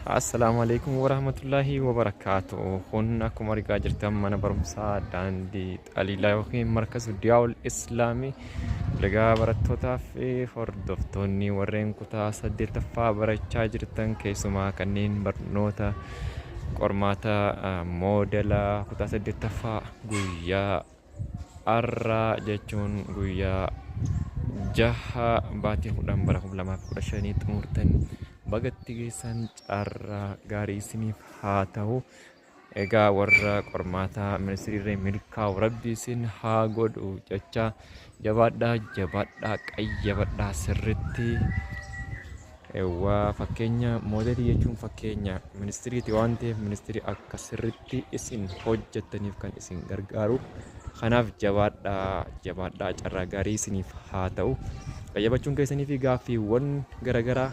Assalaamu alaikum warahmatullaahi wabarakaatu. Kun akkuma argaa jirtan mana barumsaa daandii Xaliilaa yookiin Markazu Diyaawul Islaamii. Egaa barattootaa fi hordoftoonni warreen kutaa 8ffaa barachaa jirtan, keessumaa kanneen barnoota qormaata moodela kutaa 8ffaa guyyaa har'aa, jechuun guyyaa 6 baatii 10 bara 2015 xumurtan, bagatti geessan, carraa gaarii isiniif haa ta'u. Egaa warra qormaata ministiriirree milkaa'u rabbi isin haa godhu jecha, jabaadhaa, jabaadhaa, qayyabadhaa sirritti. Waa fakkeenya moodelii jechuun fakkeenya ministiriiti waan ta'eef, ministirii akka sirritti isin hojjettaniif kan isin gargaaru. Kanaaf jabaadhaa, jabaadhaa, carraa gaarii isiniif haa ta'u. Qayyabachuun keessanii fi gaaffiiwwan garaagaraa